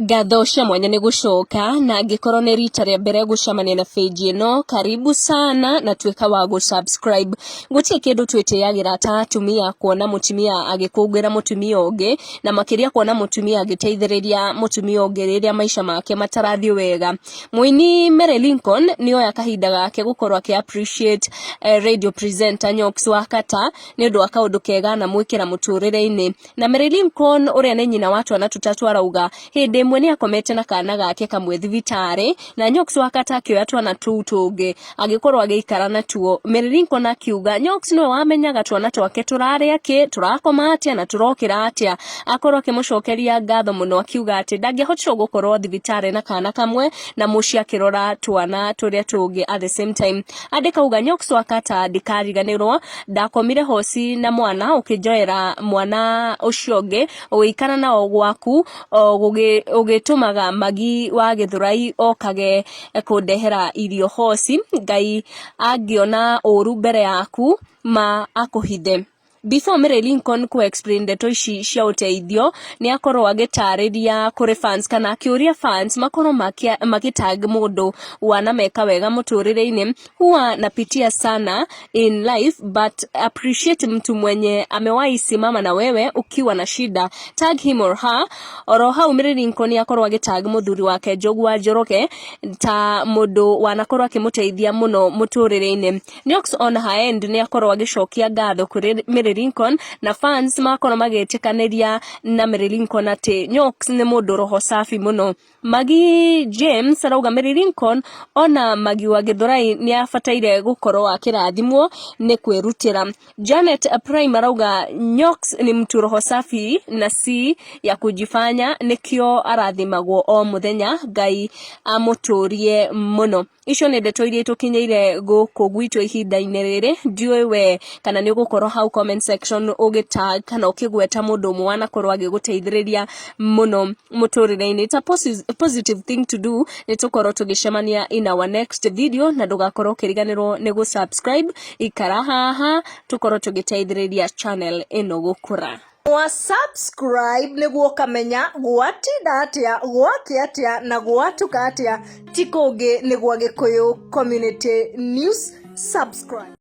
Ngatho cia mwanya nĩ gũcoka, na angĩkorwo nĩ rita rĩa mbere gũcemania na page ĩno, karibu sana na tuĩka wa gũ subscribe. Gũtirĩ kĩndũ twĩtĩyagĩra ta atumia kuona mũtumia agĩkũngũĩra mũtumia ũngĩ, na makĩria kuona mũtumia agĩteithĩrĩria mũtumia ũngĩ rĩrĩa maica make matarathiĩ wega. Mũini Mary Lincoln nĩ oya kahinda gake gũkorwo akĩ appreciate radio presenter Nyox wa Kata nĩ ũndũ wa kaũndũ kega anamwĩkĩra mũtũrĩre-inĩ. Na Mary Lincoln ũrĩa nĩ nyina wa twana tũtatũ arauga hĩndĩ ĩmwe nĩ akomete na kana gake kamwe thibitarĩ na Nyox wa Kata akĩoya twana tũu tũngĩ agĩkorwo agĩikara natuo. Mary Lincoln akiuga Nyox nĩwe wamenyaga twana twake tũrarĩa kĩ, tũrakoma atĩa na tũrokĩra atĩa. Akorwo akĩmũcokeria ngatho mũno akiuga atĩ ndangĩahotire gũkorwo thibitarĩ na kana kamwe na mũciĩ akĩrora twana tũrĩa tũngĩ at the same time. Andĩka uga Nyox wa Kata ndikariganĩrwo, ndakomire hoci na mwana ũkĩnjoera mwana ũcio ũngĩ ũgĩikara nao gwaku ũgĩtũmaga Magi wa Gĩthũrai okage kũndehera irio hoci. Ngai angĩona ũru mbere yaku ma akũhithe. Before Mary Lincoln kũ explain ndeto ici cia ũteithio, nĩ akorwo agĩtarĩria kũrĩ fans kana akĩũria fans makorwo magĩtag mũndũ wanameka wega mũtũrĩre-inĩ. Huwa napitia sana in life, but appreciate mtu mwenye amewahi simama na wewe ukiwa na shida, tag him or her. Oro hau Mary Lincoln akorwo agĩtag mũthuri wake Njogu wa Njoroge ta mũndũ wanakorwo akĩmũteithia mũno mũtũrĩre-inĩ. Nyox on her end nĩ akorwo agĩcokia ngatho kũrĩ Mary Lincoln, na fans makorwo magĩtĩkanĩria na Mary Lincoln atĩ Nyox nĩ mũndũ roho safi mũno. Magi James arauga Mary Lincoln ona Magi wa Gĩthũrai nĩ abataire gũkorwo akĩrathimwo nĩ kwĩrutĩra. Janet Prime arauga Nyox ni mtu roho safi na si ya kujifanya, nĩkĩo arathimagwo o mũthenya, Ngai amũtũrie mũno. Icio nĩ ndeto iria itũkinyĩire gũkũ gwitũ ihinda-inĩ rĩrĩ. Ndiũĩ we kana nĩ ũgũkorwo hau comment section ũgĩtag kana ũkĩgweta mũndũ ũmwe wanakorwo agĩgũteithĩrĩria mũno mũtũrĩre-inĩ. It's a positive thing to do. Nĩ tũkorwo tũgĩcemania in our next video, na ndũgakorwo ũkĩriganĩrwo nĩ gũ-subscribe. Ikara haha tũkorwo tũgĩteithĩrĩria channel ĩno gũkũra. Wa subscribe nĩguo ũkamenya gwatinda atĩa, gwakĩa atĩa na gwatuka atĩa. Ti kũngĩ, nĩ gwa Gĩkũyũ Community News. Subscribe.